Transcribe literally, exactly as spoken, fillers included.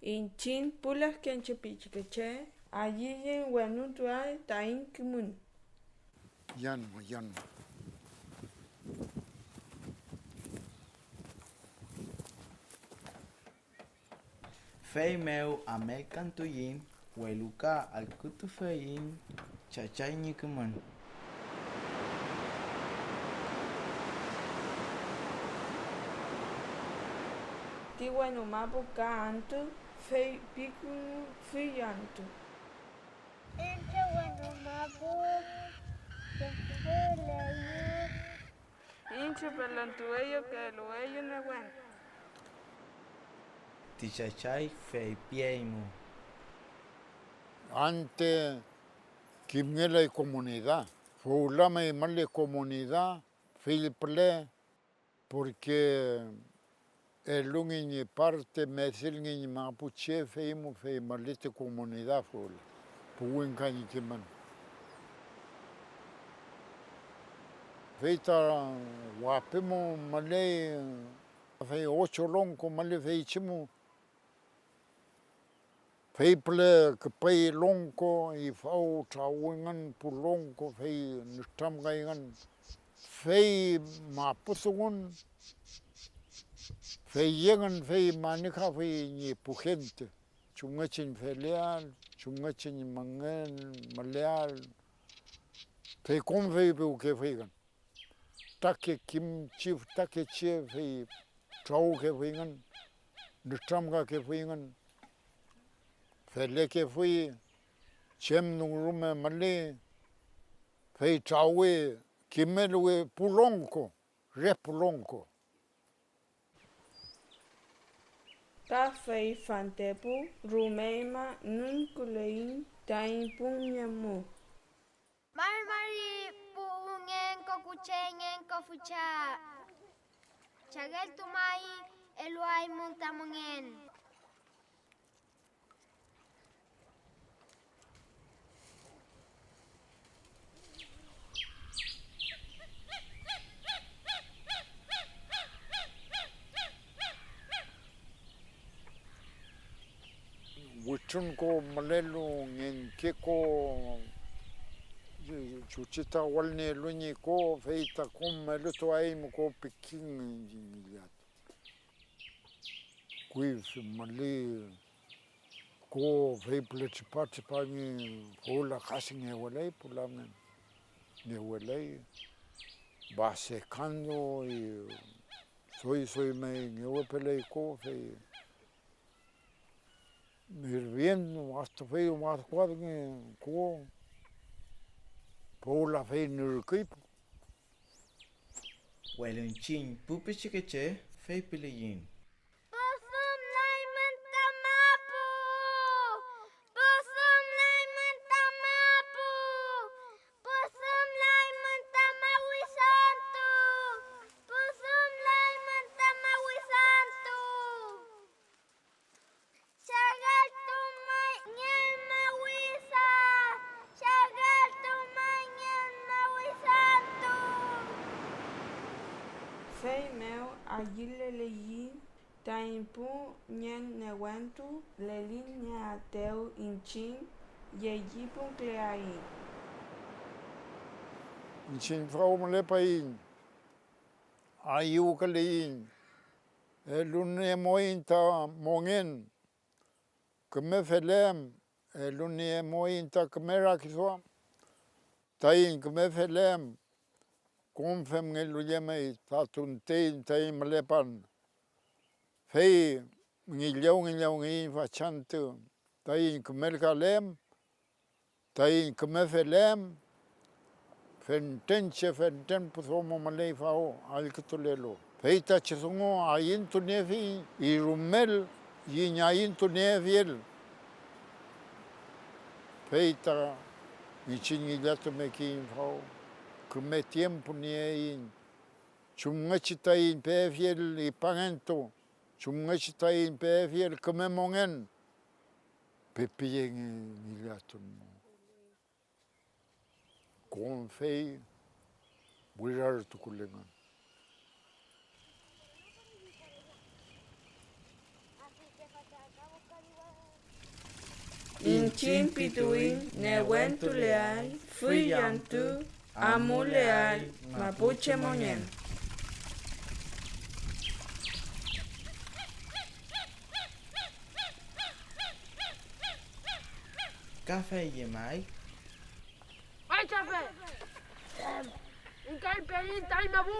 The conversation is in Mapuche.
Iñchiñ pu lafkenche pichikeche, ayülen wenutuael taiñ kimün. Yanma, yanma. Feymew amelkantuiñ, welu ka allkütufeiñ Chachay ñi kimün. Ti wenu mapu ka antü, fey pikünuy fill antü. Iñche wenu mapu, feypileyu. Iñche pelontueyu ka elueyu newen. Ti Chachay feypieymu. Ante kimngelay komunidad, fewla may müley komunidad fill püle, porque elunge ñi parte, medilnge ñi mapuche, fey mu fey müley ti komunidad fewla, pu wingka ñi kimün. Fey ta wapi mu müley, fey ocho longko müley feychi mu. Fey püle küpey longko, ifaw trawüyngün pu longko, fey nütramkayngün, fey mapu dungun, fey yengün, fey manejafuy ñi pu gente, chumngechi ñi feleael, chumngechi ñi mongen müleael, fey kom feypiwkefuyngün. Fütake kimchi, fütake che, fey trawükefuyngün, nütramkakefuyngün, felekefuy, chem dungu rume müley, fey trawü, kimeluwi pu longko, re pu longko. Ka fey fantepu rumeñma nünküleiñ taiñ pun ñi mu. Mari mari pu ngen ko kuche ngen ko fücha, chageltumay eluaymün ta mongen. Wütrun ko mülelu, ngenke ko, chuchi ta wall nielu ñi ko, fey ta kom elutuaeymu ko pikin ngillatun. Kuyfi müley ko, fey püle tripa tripange, fewla kasi ngeweley pu lamngen, ngeweley, va secando y doy doy may ngewepeley ko, fey hirviendo hasta fey maduadnge ko, fewla fey nürküy pu. Welu iñchiñ pu pichikeche feypiliyiñ: Püsümlaymün ta mapu, püsümlaymün ta mapu, püsümlaymün ta mawisantu, püsümlaymün ta mawisantu. Chageltumayngün mawisa, chageltumayngün mawisantu. Feymew ayüleleyiñ taiñ pu ngen newentu lelinieaetew iñchiñ, llellipunküleaiñ. Iñchiñ faw mülepaiñ, ayüwküleiñ, eluniemuiñ ta mongen, küme felen, eluniemuiñ ta küme rakiduam taiñ küme felen, kom femngelu llemay ta tunteñ taiñ mülepan, fey ngillew ngillewngeiñ fachantü taiñ kümelkalen, taiñ küme felen. Fentren che fentren pu domo müley faw allkütulelu, fey tachi dungu ayüntuniefiñ y rumel yiñ ayüntuniefiel. Fey ta iñchiñ ngillatumekeyiñ faw, küme tiempo nieiñ chumngechi taiñ peefiel ipangentu, chumngechi taiñ peefiel küme mongen, pepiyengen ngillatun mew. Kom fey wirartukulengün. Iñchiñ pituwiñ newentuleay, füy antü amuleay mapuche mongen. Ka fey llemay. ¡Ay, chafe! ¡Iñkay peiñ taiñ mapu!